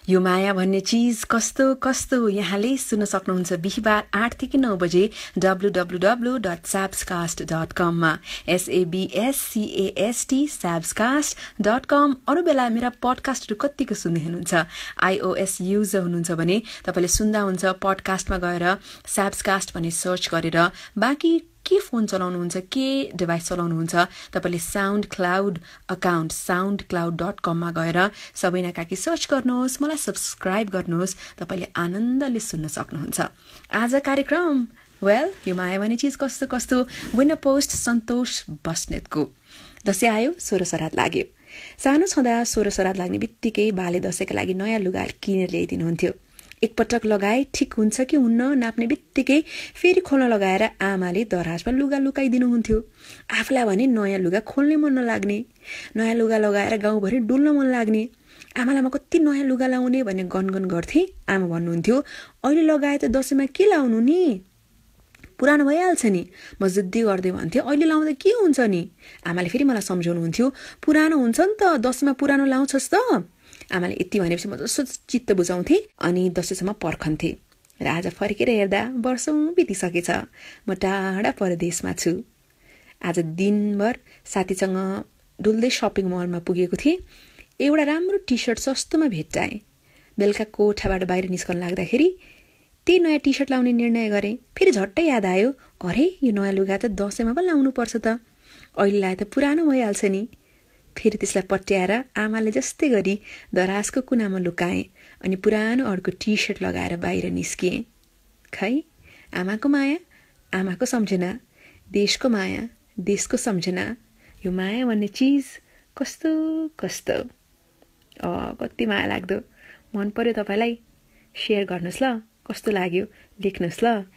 यो माया भन्ने चीज कस्तो कस्तो यहाँले सुन्न सक्नुहुन्छ बिहीबार 8 देखि 9 बजे www.sabscast.com मा SABSCAST sabscast.com। अरू बेला मेरा पडकास्टहरू कतिको सुन्दै हुनुहुन्छ iOS युजर हुनुहुन्छ भने तपाईले सुन्दा हुन्छ पडकास्टमा गएर sabscast भन्ने सर्च गरेर बाँकी के फोन चलाउनुहुन्छ के डिभाइस चलाउनुहुन्छ तपाईले साउन्ड क्लाउड अकाउन्ट soundcloud.com मा गएर सबैना काकी सर्च गर्नुहोस् मलाई सब्स्क्राइब गर्नुहोस् तपाईले आनन्दले सुन्न सक्नुहुन्छ। आज कार्यक्रम यो माया भन्ने चीज कस्तो कस्तो विनर पोस्ट सन्तोष बस्नेतको दशैं आयो 16 श्राद्ध लाग्यो। सानो छँदा 16 श्राद्ध लाग्ने बित्तिकै बाले दशैंका लागि नयाँ लुगा किनेर ल्याइदिनुहुन्थ्यो। एकपटक लगाए ठिक हुन्छ कि हुन्न नाप्ने बित्तिकै फेरि खोल्न लगाएर आमाले दराजमा लुगा लुकाइदिनुहुन्थ्यो। आफूलाई भने नयाँ लुगा खोल्नै मन नलाग्ने, नयाँ लुगा लगाएर गाउँभरि डुल्न मन लाग्ने। आमालाई म कति नयाँ लुगा लाउने भन्ने गनगन गर्थे। आमा भन्नुहुन्थ्यो अहिले लगाए त दशैंमा के लाउनु नि, पुरानो भइहाल्छ नि। म जिद्दी गर्दै भन्थेँ अहिले लाउँदा के हुन्छ नि। आमाले फेरि मलाई सम्झाउनुहुन्थ्यो पुरानो हुन्छ नि त दशैंमा पुरानो लाउँछस् त। आमाले यति भनेपछि म जसो चित्त बुझाउँथे अनि दशैंसम्म पर्खन्थे र आज फर्केर हेर्दा वर्षौं बितिसकेछ। म टाढा परदेशमा छु। आज दिनभर साथीसँग डुल्दै सपिङ मलमा पुगेको थिएँ। एउटा राम्रो टी सर्ट सस्तोमा भेट्टाएँ। बेलुका कोठाबाट बाहिर निस्कन लाग्दाखेरि त्यही नयाँ टी सर्ट लाउने निर्णय गरेँ। फेरि झट्टै याद आयो अरे यो नयाँ लुगा त दशैंमा पनि लाउनु पर्छ त, अहिले लाए त पुरानो भइहाल्छ नि। फेरि त्यसलाई पट्याएर आमाले जस्तै गरी दराजको कुनामा लुकाएँ अनि पुरानो अर्को टी सर्ट लगाएर बाहिर निस्किएँ। खै आमाको माया आमाको सम्झना, देशको माया देशको सम्झना। यो माया भन्ने चिज कस्तो कस्तो कति माया लाग्दो। मन पर्यो तपाईलाई? सेयर गर्नुहोस् ल, कस्तो लाग्यो लेख्नुहोस् ल।